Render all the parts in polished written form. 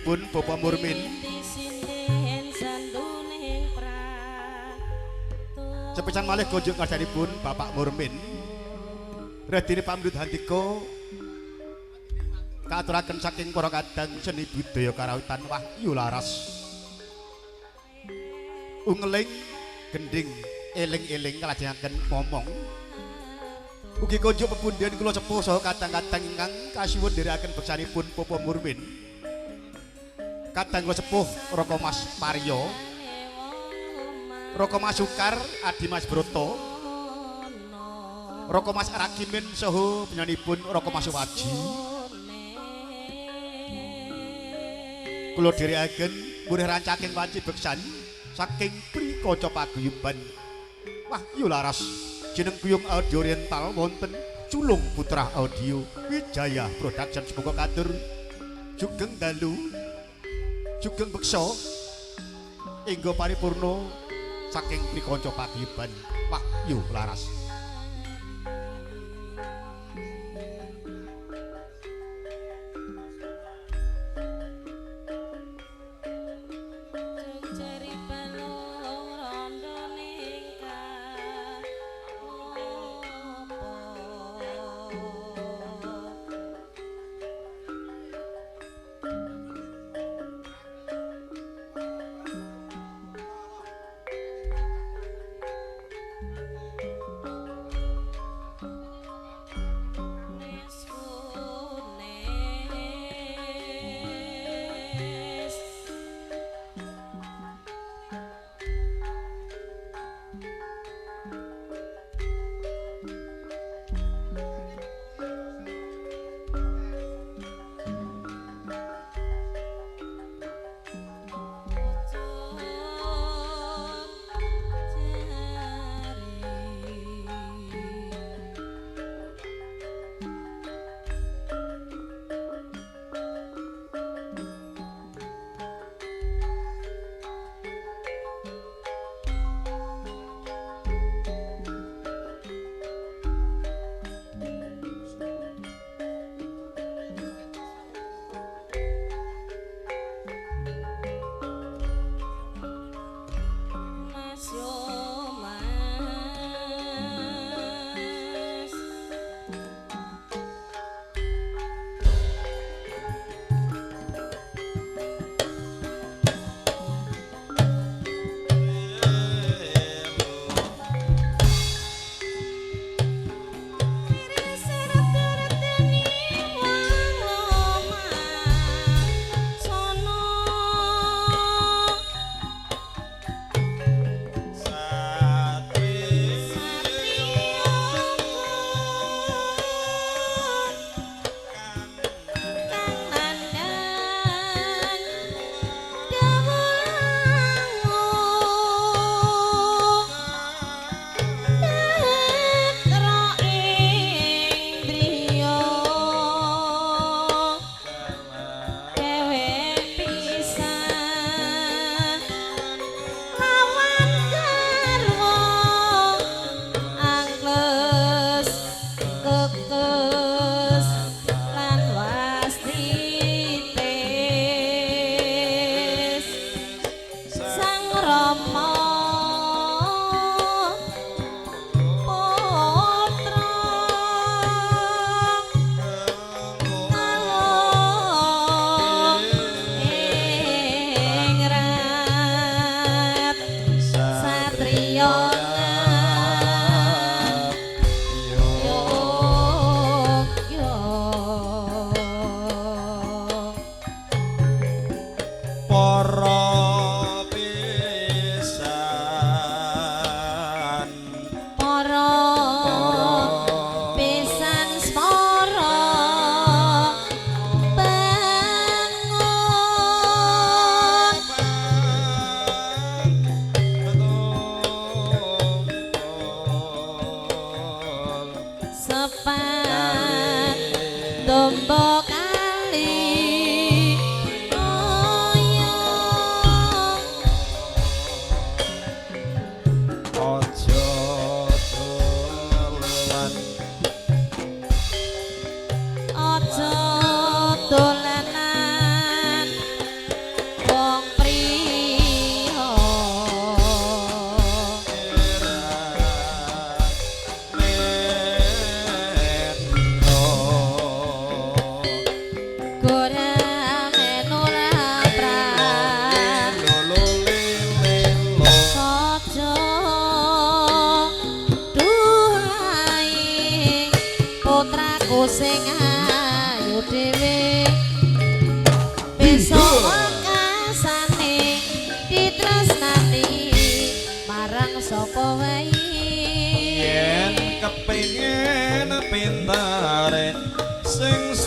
Pun Bapak Murmin. Sepisan malih kunjuk karsanipun Bapak Murmin. Redine pamrut handika kaaturaken saking para kadang seni budaya karawitan Wahyu Laras. Ungeling gending eling-eling kalajengaken momong. Ugi kunjuk pepundhen kula sepuh saha kadang-kadang ingkang kasuwun nderekaken beksanipun Bapak Murmin. Kadang kula sepuh Raka Mas Paryo, Raka Mas Sukar, Adi Mas Broto, Raka Mas Rakimin saha panjenenganipun Raka Mas Waji. Kula dherekaken murih rancaking wanci beksan saking Prikanca Paguyuban Wahyu Laras jeneng Guyung Audio Oriental wonten Culung Putra Audio Wijaya Production. Semoga katur sugeng dalu, sugeng beksa inggo paripurna saking Prikanca Paguyuban Wahyu Laras. Thank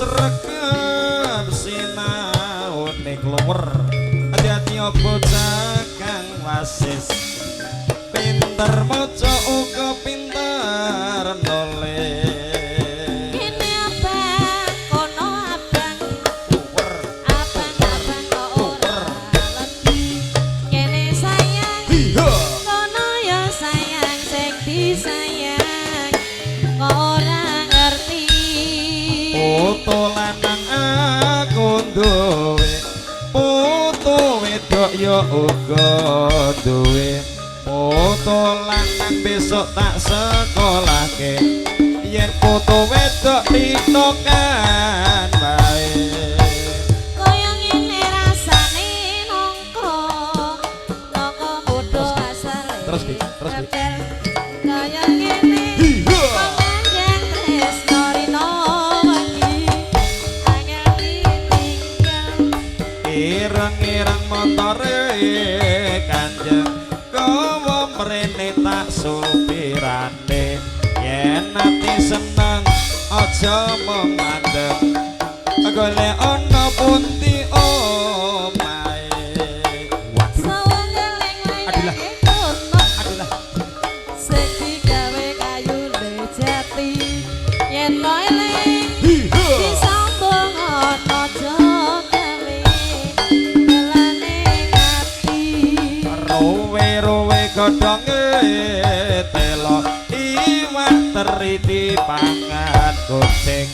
sregep sinaune klower. Ati-ati bocah kang wasis, pinter maca uga pinter nulis. Kene abang, kono abang, Luwer, abang-abang kok ora legi. Kene sayang, hiha. kono ya sayang, sing disayang kok ora ngerti. Putu lanang aku duwe, putu wedok ya uga duwe. Putu lanang besok tak sekolahke, yen putu wedok ditokan bae. Kaya ngene rasane nangka, nangka bodho asale. Terus, Ki, terus, Ki. Kebel. Kaya ngene Hiha. kanjeng tresno rino wengi angel ditinggal. Ireng-ireng motore Kanjeng, gawa mrene tak supirane. Yen ati seneng aja mung mandeng, golek ana pundi omahe. Waduh, Sawengeling Adulah. layange kono adulah. sing digawe kayu jati, yen to eling Hiha. disambung ana aja gawe gelane ati. Rowe-rowe godhonge telo, iwak teri dipangan kucing.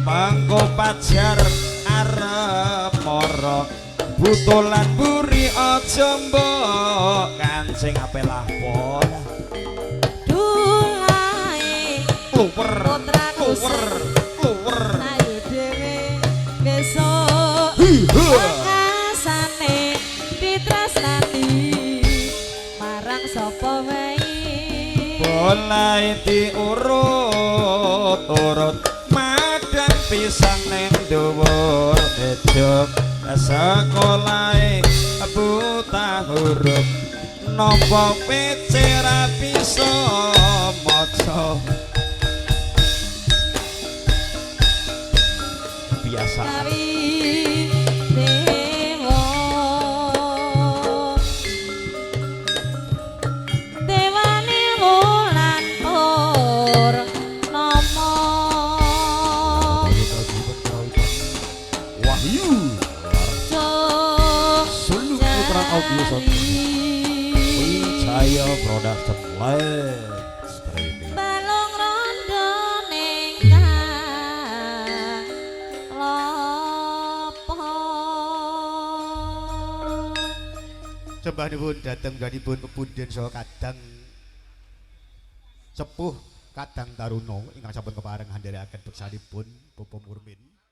Mengko pajar arep mara, butulan buri aja mbok kancing apelah pola. Dulae Luwer, putraku luwer, luwer. ayu dhewe besok Hiha. pakasane ditresnani marang sapa wae. Boleh diurut-urut, madang pisang ning dhuwur meja. Sekolahe buta huruf, nampa PC ra bisa maca. Biasa. Kawi dewa dewane wulan purnama. Wahyu Cuk Sulu Putra Audio Sound Wijaya Production Live Streaming. Balung rondo ning kang lopo. Sembah nuwun dhateng granipun pepundhen saha kadang sepuh kadang taruna ingkang sampun kepareng handherekaken beksanipun Bapak Murmin.